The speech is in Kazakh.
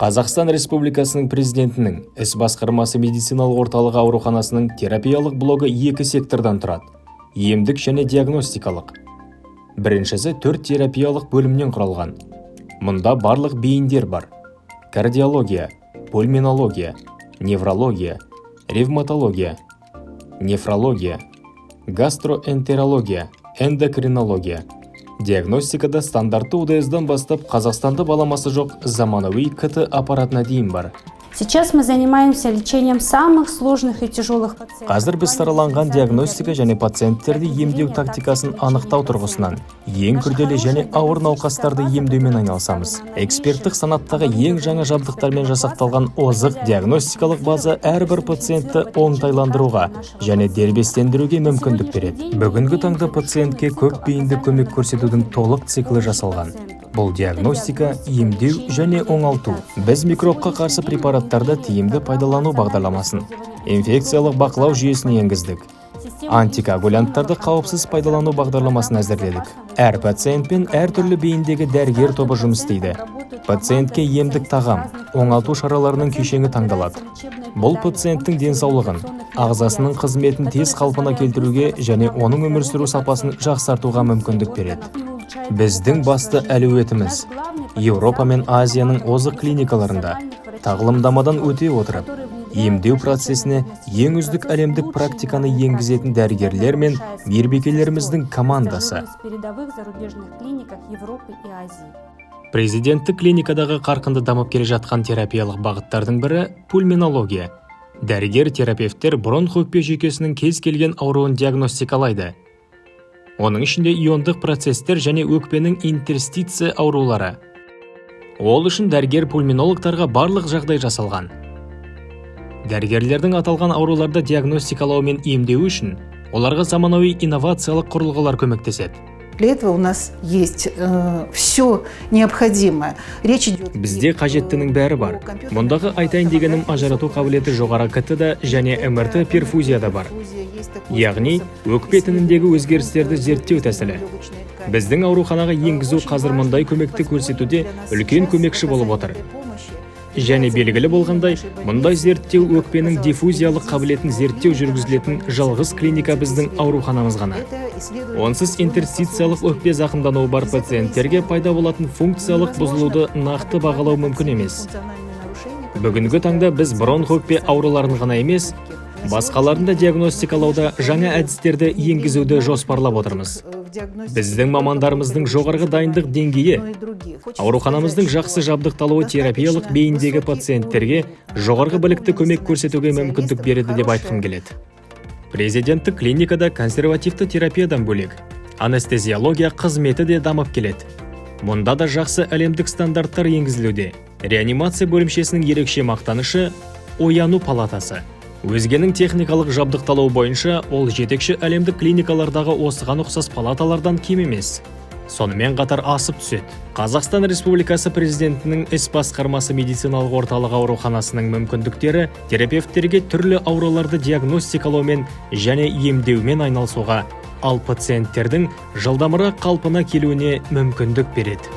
Қазақстан Республикасының Президентінің Іс басқармасы медициналық орталығы ауруханасының терапиялық блогы екі сектордан тұрады: емдік және диагностикалық. Біріншісі төрт терапиялық бөлімнен құралған. Мұнда барлық бейіндер бар: кардиология, пульмонология, неврология, ревматология, нефрология, гастроэнтерология, эндокринология. Диагностикада стандартты УДС-дан бастап Қазақстанда баламасы жоқ заманауи КТ аппаратына дейін бар. Сейчас мы занимаемся лечением самых сложных и тяжелых пациентов. Қазір біз сараланған диагностика және пациенттерді емдеу тактикасын анықтау тұрғысынан ең күрделі және ауыр науқастарды емдеумен айналысамыз. Эксперттік санаттағы ең жаңа жабдықтармен жасақталған озық диагностикалық база әрбір пациентті оңтайландыруға және дербестендіруге мүмкіндік береді. Бүгінгі таңда пациентке көп бейінді көмек көрсетудің толық циклі жасалған. Бұл диагностика, емдеу және оңалту. Біз микробқа қарсы препараттарды тиімді пайдалану бағдарламасын, инфекциялық бақылау жүйесін енгіздік. Антикоагулянттарды қауіпсіз пайдалану бағдарламасын әзірледік. Әр пациентпен әртүрлі бейіндегі дәрігер тобы жұмыс істейді. Пациентке емдік тағам, оңалту шараларының кешені таңдалады. Бұл пациенттің денсаулығын, ағзасының қызметін тез қалпына келтіруге және оның өмір сүру сапасын жақсартуға мүмкіндік береді. Біздің басты әлеуетіміз: Еуропа мен Азияның озық клиникаларында тағылымдамадан өте отырып, емдеу процесіне ең үздік әлемдік практиканы енгізетін дәрігерлер мен мейірбикелеріміздің командасы. Передовых зарубежных клиниках Европы и Азии. Президенттік клиникадағы қарқынды дамып келе жатқан терапиялық бағыттардың бірі – пульмонология. Дәрігер терапевттер бронх өкпе жүйкесінің кез келген ауруын диагностикалайды, оның ішінде иондық процесстер және өкпенің интерстиция аурулары. Ол үшін дәрігер пульмонологтарға барлық жағдай жасалған. Дәрігерлердің аталған ауруларды диагностикалау мен емдеу үшін оларға заманауи инновациялық құрылғылар көмектеседі. Для этого у нас есть все необходимое. Речь идет Бізде қажеттінің бәрі бар. Мұндағы айтайын дегенім, ажырату қабілеті жоғары КТ да және МРТ перфузия да бар, яғни өкпе тініндегі өзгерістерді зерттеу тәсілі. Біздің ауруханаға енгізу қазір мұндай көмекті көрсетуде үлкен көмекші болып отыр. Және белгілі болғандай, мұндай зерттеу, өкпенің диффузиялық қабілетін зерттеу жүргізілетін жалғыз клиника біздің ауруханамыз ғана. Онсыз интерстициялық өкпе зақымдануы бар пациенттерге пайда болатын функциялық бұзылуды нақты бағалау мүмкін емес. Бүгінгі таңда біз бронх өкпе ауруларын ғана емес, басқаларын да диагностикалауда жаңа әдістерді енгізуді жоспарлап отырмыз. Біздің мамандарымыздың жоғарғы дайындық деңгейі, ауруханамыздың жақсы жабдықталуы терапиялық бейіндегі пациенттерге жоғарғы білікті көмек көрсетуге мүмкіндік береді деп айтқым келеді. Президенттік клиникада консервативті терапиядан бөлек анестезиология қызметі де дамып келеді. Мұнда да жақсы әлемдік стандарттар енгізілуде. Реанимация бөлімшесінің ерекше мақтанышы – ояну палатасы. Өзгенің техникалық жабдықталуы бойынша ол жетекші әлемдік клиникалардағы осыған ұқсас палаталардан кем емес, сонымен қатар асып түседі. Қазақстан Республикасы Президентінің Іс басқармасы медициналық орталығы ауруханасының мүмкіндіктері терапевттерге түрлі ауруларды диагностикалаумен және емдеумен айналысуға, ал пациенттердің жылдамырақ қалпына келуіне мүмкіндік береді.